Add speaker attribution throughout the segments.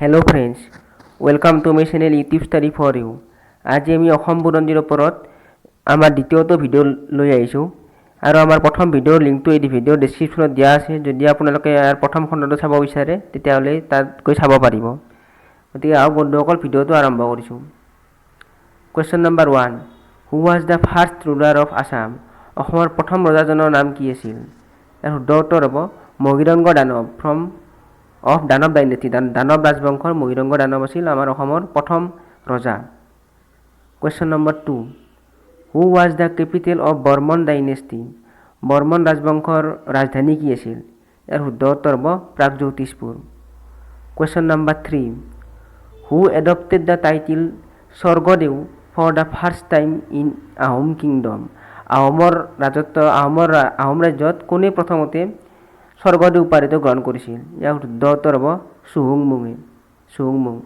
Speaker 1: Hello friends, welcome to my channel YouTube Study for You. আজি আমি অসম বুৰঞ্জীৰ ওপৰত আমাৰ দ্বিতীয়টো ভিডিঅ' লৈ আহিছোঁ আৰু আমাৰ প্ৰথম ভিডিঅ'ৰ লিংকটো এই ভিডিঅ'ৰ ডেছক্ৰিপশ্যনত দিয়া আছে। যদি আপোনালোকে ইয়াৰ প্ৰথম খণ্ডটো চাব বিচাৰে, তেতিয়াহ'লে তাত গৈ চাব পাৰিব। গতিকে আহক বন্ধুসকল, ভিডিঅ'টো আৰম্ভ কৰিছোঁ। Question number 1: Who was the first ruler of Assam? অসমৰ প্ৰথম ৰজাজনৰ নাম কি আছিল? ইয়াৰ শুদ্ধ উত্তৰ হ'ব মহীৰংগ দানৱ, ফ্ৰম অফ দানৱ ডাইনেষ্টি। দানৱ ৰাজবংশৰ মহীৰংগ দানৱ আছিল আমাৰ অসমৰ প্ৰথম ৰজা। Question number 2: Who was the capital of Barman dynasty? Barman ৰাজবংশৰ ৰাজধানী কি আছিল? ইয়াৰ শুদ্ধ উত্তৰ হ'ব Pragjyotishpur. Question number 3: Who adopted the title Swargadeo for the first time in Ahom kingdom? আহোমৰ ৰাজত্ব আহোমৰ আহোম ৰাজ্যত কোনে প্ৰথমতে স্বৰ্গদেউ উপাধিটো গ্ৰহণ কৰিছিল? ইয়াৰ শুদ্ধ উত্তৰ হ'ব চুহুংমুঙে, চুহুংমুং।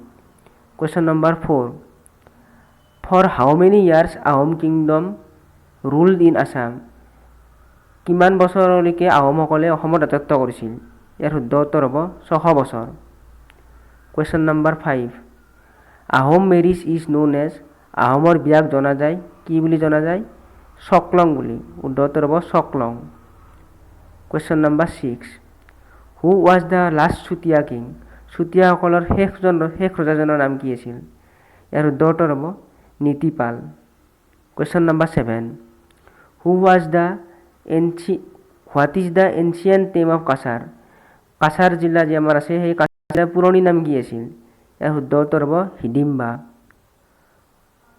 Speaker 1: Question number 4: For how many years Ahom kingdom ruled in Assam? কিমান বছৰলৈকে আহোমসকলে অসমত ৰাজত্ব কৰিছিল? ইয়াৰ শুদ্ধ উত্তৰ হ'ব 600 বছৰ। Question number 5: Ahom marriage is known as? আহোমৰ বিয়াক জনা যায় কি বুলি জনা যায়? চকলং বুলি। শুদ্ধ উত্তৰ হ'ব চকলং। Question number 6: Who was the last Chutia king? চুতীয়াসকলৰ শেষ ৰজাজনৰ নাম কি আছিল? ইয়াৰ শুদ্ধ উত্তৰ হ'ব Nitipal. Question number 7: Who was the anci what is the ancient name of Cachar? Cachar জিলা যি আমাৰ আছে, সেই কাছাৰ জিলাৰ পুৰণি নাম কি আছিল? ইয়াৰ শুদ্ধ উত্তৰ হ'ব Hidimba.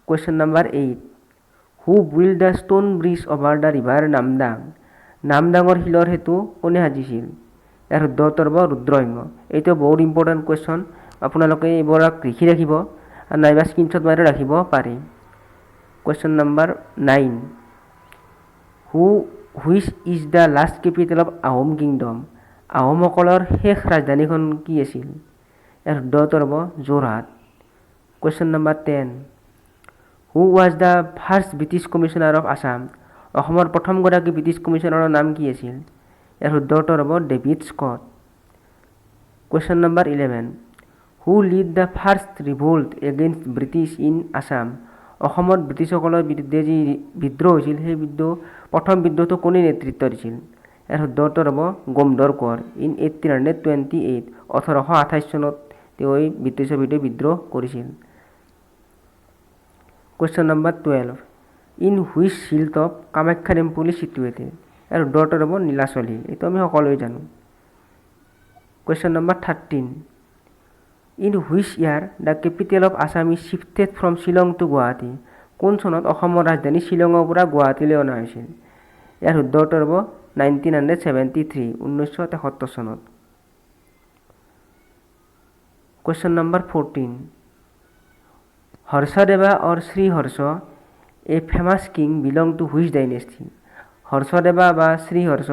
Speaker 1: Question number 8: Who built the stone bridge over the river Namdang? নামদাঙৰ শিলৰ সেতু কোনে সাজিছিল? ইয়াৰ শুদ্ধ উত্তৰ হ'ব ৰুদ্ৰসিংহ। এইটো বহুত ইম্পৰ্টেণ্ট কুৱেশ্যন। আপোনালোকে এইবোৰক লিখি ৰাখিব আৰু নাইবা স্ক্ৰীনশ্বট মাৰি ৰাখিব পাৰে। Question number 9: Which is the last capital of Ahom kingdom? আহোমসকলৰ শেষ ৰাজধানীখন কি আছিল? ইয়াৰ শুদ্ধ উত্তৰ হ'ব Jorhat. Question number 10: Who was the first British commissioner of Assam? অসমৰ প্ৰথমগৰাকী ব্ৰিটিছ কমিশ্যনাৰৰ নাম কি আছিল? ইয়াৰ শুদ্ধ উত্তৰ হ'ব David Scott. Question number 11: Who led the first revolt against British in Assam? অসমত ব্ৰিটিছসকলৰ বিৰুদ্ধে যি বিদ্ৰোহ হৈছিল, সেই প্ৰথম বিদ্ৰোহটো কোনে নেতৃত্ব দিছিল? ইয়াৰ শুদ্ধ উত্তৰ হ'ব গোমধৰ কোঁৱৰ, in 1828। 1828 চনত তেওঁ এই ব্ৰিটিছৰ বিৰুদ্ধে বিদ্ৰোহ কৰিছিল। Question number 12: In which hill top Kamakhya temple is situated? ইয়াৰ শুদ্ধ উত্তৰ হ'ব নীলাচল হিল। এইটো আমি সকলোৱে জানো। Question number 13: In which year the capital of Assam is shifted from Shillong to Guwahati? কোন চনত অসমৰ ৰাজধানী শ্বিলঙৰ পৰা গুৱাহাটীলৈ অনা হৈছিল? ইয়াৰ শুদ্ধ উত্তৰ হ'ব 1973, 1973 চনত। Question number 14: Harshadeva or Sri Harsha, a famous king, belong to which dynasty? হৰ্ষদেৱা বা শ্ৰীহৰ্ষ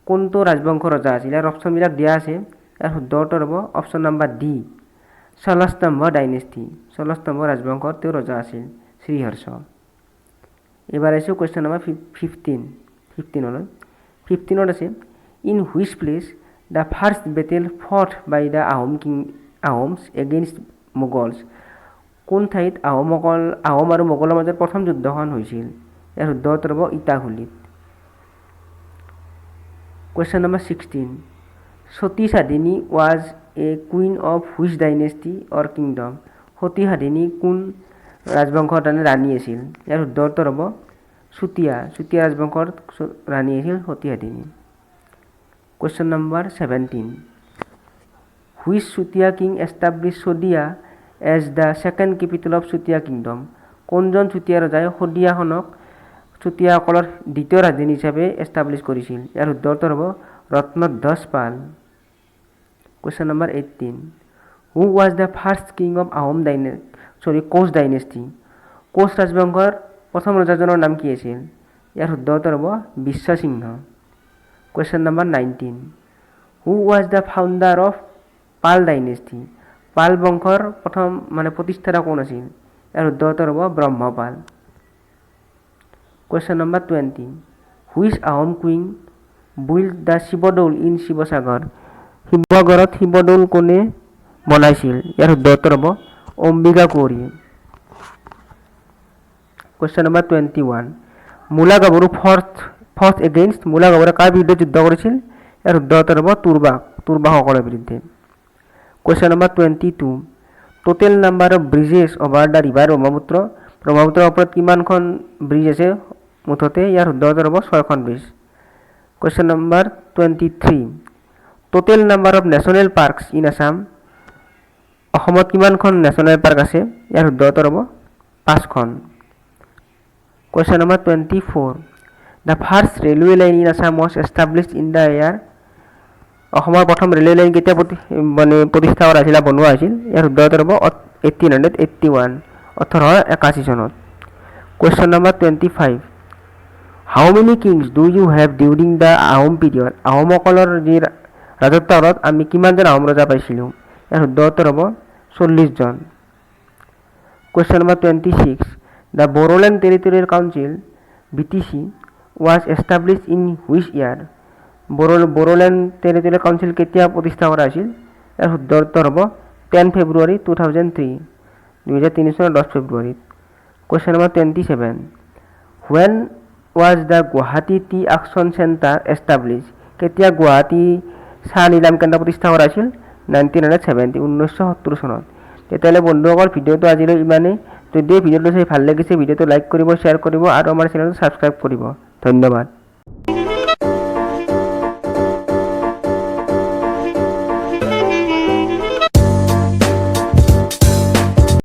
Speaker 1: কোনটো ৰাজবংশৰ ৰজা আছিল? ইয়াৰ অপশ্যনবিলাক দিয়া আছে। ইয়াৰ শুদ্ধ উত্তৰ হ'ব অপশ্যন নাম্বাৰ ডি, চলস্তম্ভ ডাইনেষ্টি। চলস্তম্ভ ৰাজবংশৰ তেওঁ ৰজা আছিল শ্ৰীহৰ্ষ। এইবাৰ আহিছোঁ কুৱেশ্যন নম্বৰ 15, 15লৈ। 15ত আছে, In which place the first battle fought by the Ahom king Ahoms against Mughals? কোন ঠাইত আহোম আৰু মোগলৰ মাজত প্ৰথম যুদ্ধখন হৈছিল? ইয়াৰ শুদ্ধ উত্তৰ হ'ব ইটাখুলিত। Question number 16: Sati Sadhini was a queen of which dynasty or kingdom? সতী সাধিনী কোন ৰাজবংশৰ তাৰমানে ৰাণী আছিল? ইয়াৰ শুদ্ধ উত্তৰ হ'ব চুতীয়া। চুতীয়া ৰাজবংশৰ ৰাণী আছিল সতী সাধিনী। Question number 17: Which Chutia king establish Sadiya as the second capital of Chutia kingdom? কোনজন চুতীয়া ৰজাই শদিয়াখনক চুতীয়াসকলৰ দ্বিতীয় ৰাজধানী হিচাপে এষ্টাব্লিছ কৰিছিল? ইয়াৰ শুদ্ধ উত্তৰ হ'ব ৰত্নধ্বজ পাল। Question number 18: Who was the first king of Ahom dyna sorry Koch dynasty? Koch ৰাজবংশৰ প্ৰথম ৰজাজনৰ নাম কি আছিল? ইয়াৰ শুদ্ধ উত্তৰ হ'ব Biswa Singha. Question number 19: Who was the founder of Pala dynasty? পাল বংশৰ প্ৰথম মানে প্ৰতিষ্ঠাতা কোন আছিল? ইয়াৰ শুদ্ধ উত্তৰ হ'ব Brahmapala. Question number 20: Which Ahom queen built the Sivadol in Sivasagar? শিৱসাগৰত শিৱদৌল কোনে বনাইছিল? ইয়াৰ শুদ্ধ উত্তৰ হ'ব Ambika কুঁৱৰীয়ে। Question number 21, Mula Gabharu fought against? মূলা গাভৰুৱে কাৰ বিৰুদ্ধে যুদ্ধ কৰিছিল? ইয়াৰ শুদ্ধ উত্তৰ হ'ব তুৰ্বাকসকলৰ বিৰুদ্ধে। Question number 22, total number of bridges over the river Brahmaputra. ব্ৰহ্মপুত্ৰৰ ওপৰত কিমানখন ব্ৰিজ আছে মুঠতে? ইয়াৰ শুদ্ধ উত্তৰ হ'ব ছয়খন bridge. Question number 23, total number of national parks in Assam. অসমত কিমানখন নেশ্যনেল পাৰ্ক আছে? ইয়াৰ শুদ্ধ উত্তৰ হ'ব পাঁচখন। Question number 24, the first railway line in Assam was established in the year? অসমৰ প্ৰথম ৰেলৱে লাইন কেতিয়া মানে প্ৰতিষ্ঠা কৰা হৈছিল বা বনোৱা হৈছিল? ইয়াৰ শুদ্ধ উত্তৰ হ'ব 1881, 1881 চনত। Question number 25, how many kings do you have during the Ahom period? আহোমসকলৰ যি ৰাজত্বকালত আমি কিমানজন আহোম ৰজা পাইছিলোঁ? ইয়াৰ শুদ্ধ উত্তৰ হ'ব 40জন। Question number 26, the Bodoland Territorial Council, BTC, was established in which year? Bodoland Territorial Council কেতিয়া প্ৰতিষ্ঠা কৰা হৈছিল? ইয়াৰ শুদ্ধ উত্তৰ হ'ব 10 February 2003, 2003 চনৰ 10 ফেব্ৰুৱাৰীত। Question number 27, when was the Guwahati Tea Auction Centre establish? কেতিয়া গুৱাহাটী চাহ নিলাম কেন্দ্ৰ প্ৰতিষ্ঠা কৰা হৈছিল? 1970, 1970 চনত। তেতিয়াহ'লে বন্ধুসকল, ভিডিঅ'টো আজিলৈ ইমানেই। যদি ভিডিঅ'টো চাই ভাল লাগিছে, ভিডিঅ'টো লাইক কৰিব, শ্বেয়াৰ কৰিব আৰু আমাৰ চেনেলটো ছাবস্ক্ৰাইব কৰিব। ধন্যবাদ।